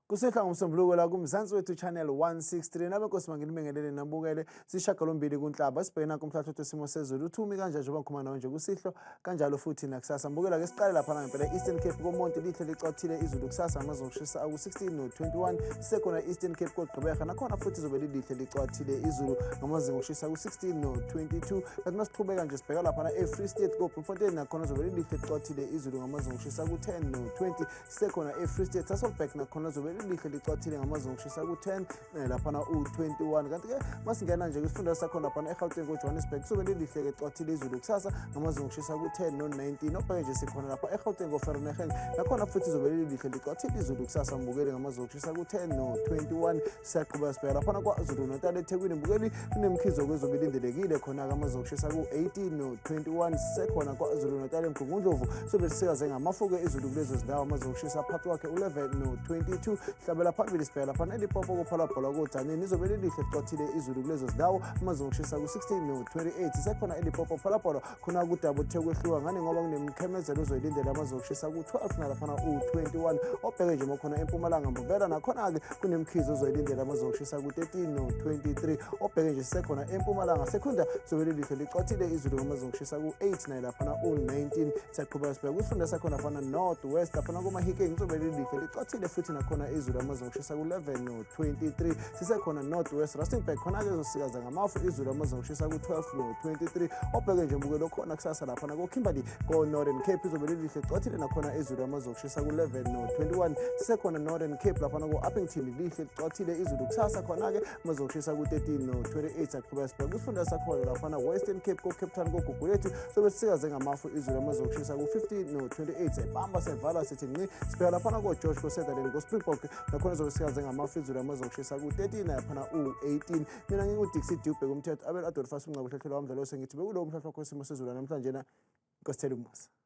Kusehla ngoMsombuluko la kuMzansi Wethu Channel 163 nabenkosi manginibingelele nabukele sishagalombili kuNhlaba sibheke nanku umhlathuthi wesimo sezulu uthi umi kanjani njengoba ngikhuluma nawe nje kusihlo kanjalo futhi nakusasa mbukela ke siqale lapha ngempela Eastern Cape koMonti lihle licwathile izulu kusasa amazinga okushisa aku-16 no-21 sisekhona Eastern Cape koGqeberha nakhona futhi izobe lilihle licwathile izulu ngamazinga okushisa ku-16 no-22 kanti masiqhubeka nje sibheka laphana e-Free State koBloemfontein nakhona zobe lilihle licwathile izulu ngamazinga okushisa ku-10 no-20 sisekhona e-Free State Sasolburg nakhona zobe lilihle licwathile ngamazinga okushisa ku-10 laphana u-21 kanti-ke masingena nje kwisifunda sakhona laphana eGauteng koJohannesburg kuzobe lilihle-ke cwathile izulu kusasa ngamazinga okushisa ku-10 no-19 obheke nje sikhona lapha eGauteng koVereeniging nakhona futhi izobe lilihle licwathile izulu kusasa mbukeli ngamazinga okushisa ku-10 no-21 siyaqhubeka sibheka laphana KwaZulu Natal eThekwini mbukeli kunemkhizo kwezobe ilindelekile khona-ke amazinga okushisa ku-18 no-21 sisekhona KwaZulu Natal eMgungundlovu sobe sisikaze ngamafuke izulu kulezo zindawo amazinga okushisa phakathi kwakhe u-11 no-22 hlabela phambili sibheka laphana eLimpopo koPhalabhola koDzaneni izobe lilihle licothile izulu kulezo zindawo amazinga okushisa ku-16 no-28 sisekhona eLimpopo Phalabhola khona kudaba othe kwehluka ngani ngoba kunemkhemezelo ozoyilindela amazinga okushisa ku-12 nalaphana u-21 obheke nje makhona eMpumalanga Mbombela nakhona-ke kunemkhizo ozoyilindela amazinga okushisa ku-13 no-23 obheke nje sisekhona eMpumalanga Sekhunda zobe lilihle licothile izulu ngamazinga okushisa ku-8 naye laphana u-19 siyaqhubeka sibheka kwisifunda sakhona fana North West laphana kuMahikeng kuzobe lilihle licothile futhi nakhona izulu amazinga okushisa ku-11 no-23 sisekhona North West Rustenburg khona-ke ezosikaza ngamafu izulu amazinga okushisa ku-12 no-23 obheke nje mbukelo khona kusasa laphana ko-Kimberley ko-Northern Cape izobe lilihle licothile nakhona izulu amazinga okushisa ku-11 no-21 sisekhona Northern Cape laphana ko-Upington lihle licothile izulu kusasa khona-ke amazinga okushisa ku-13 no-28 siyaqhubeka sibheka kwisifunda sakhona laphana Western Cape ko-Cape Town koGugulethu sobe sisikaze ngamafu izulu amazinga okushisa ku-15 no-28 siyayibamba siyayivala sithi nci sibheka laphana ko-George ko-Sutherland ko-Springbok nakhona zobe sikaze ngamafu izulu amazinga okushisa ku-13 laphana u-18 mina nginguDixie Dube kumthetho abel Adolphus Umncabo Hlahlela wamdlalo sengithi bekulowo mhlahlo wakho wesimo sezulu namhlanje na Nkosithela umusa.